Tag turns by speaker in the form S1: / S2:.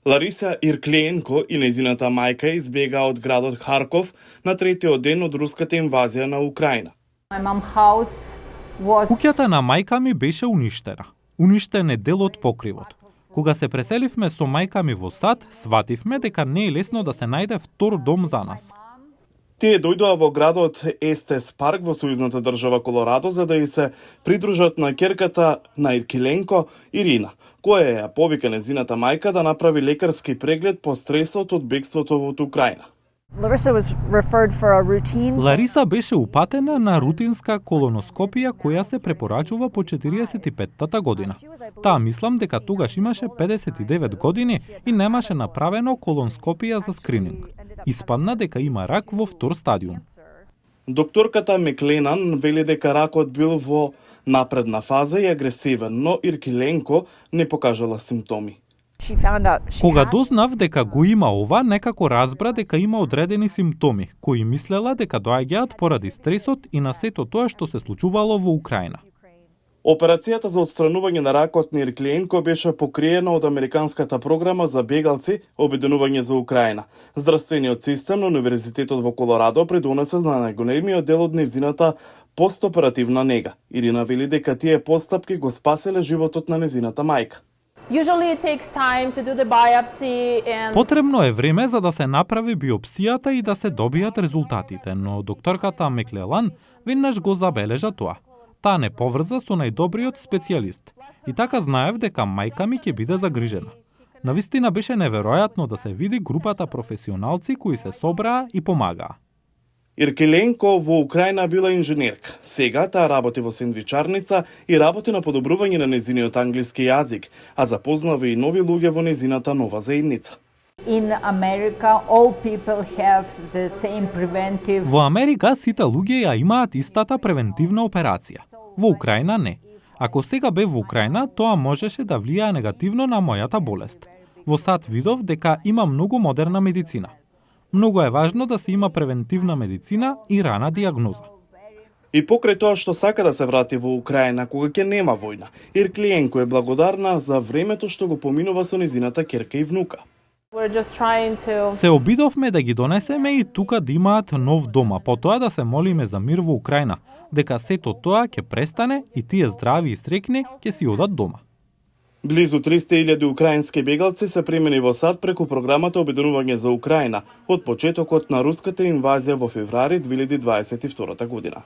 S1: Лариса Ирклиенко и нејзината мајка избегаа од градот Харков на третиот ден од руската инвазија на Украина.
S2: Куќата на мајка ми беше уништена. Уништен е дел од покривот. Кога се преселивме со мајка ми во САД, свативме дека не е лесно да се најде втор дом за нас.
S1: Тие дојдоа во градот Естес Парк во сојузната држава Колорадо за да и се придружат на ќерката на Иркиленко, Ирина, која ја повика нејзината мајка да направи лекарски преглед по стресот од бегството од Украина.
S2: Лариса беше упатена на рутинска колоноскопија која се препорачува по 45-тата година. Таа мислам дека тогаш имаше 59 години и немаше направено колоноскопија за скрининг. Испадна дека има рак во втор стадиум.
S1: Докторката Мекленан вели дека ракот бил во напредна фаза и агресивен, но Иркиленко не покажала симптоми.
S2: Кога дознав дека го има ова, некако разбра дека има одредени симптоми, кои мислела дека доаѓаат поради стресот и на сето тоа што се случувало во Украина.
S1: Операцијата за отстранување на ракот на Иркиленко беше покриена од Американската програма за бегалци Обединување за Украина. Здравствениот систем на Универзитетот во Колорадо придонесе на најголемиот дел од нејзината постоперативна нега. Ирина вели дека тие постапки го спаселе животот на нејзината мајка.
S2: Потребно е време за да се направи биопсијата и да се добијат резултатите, но докторката Меклелан веднаш го забележа тоа. Таа не поврза со најдобриот специјалист. И така знаев дека мајка ми ќе биде загрижена. Навистина беше неверојатно да се види групата професионалци кои се собраа и помагаа.
S1: Иркиленко во Украина била инженерка. Сега таа работи во сендвичарница и работи на подобрување на нејзиниот англиски јазик, а запознава и нови луѓе во нејзината нова заедница.
S2: Во Америка сите луѓе ја имаат истата превентивна операција. Во Украина не. Ако сега бев во Украина, тоа можеше да влијае негативно на мојата болест. Во САД видов дека има многу модерна медицина. Многу е важно да се има превентивна медицина и рана диагноза.
S1: И покрај тоа што сака да се врати во Украина кога ќе нема војна, Иркиленко е благодарна за времето што го поминува со нејзината ќерка и внука.
S2: Се обидовме да ги донесеме и тука да имаат нов дома, потоа да се молиме за мир во Украина, дека сето тоа ќе престане и тие здрави и срекни ќе си одат дома.
S1: Близу 300.000 украински бегалци се примени во САД преку програмата Обединување за Украина од почетокот на руската инвазија во февруари 2022 година.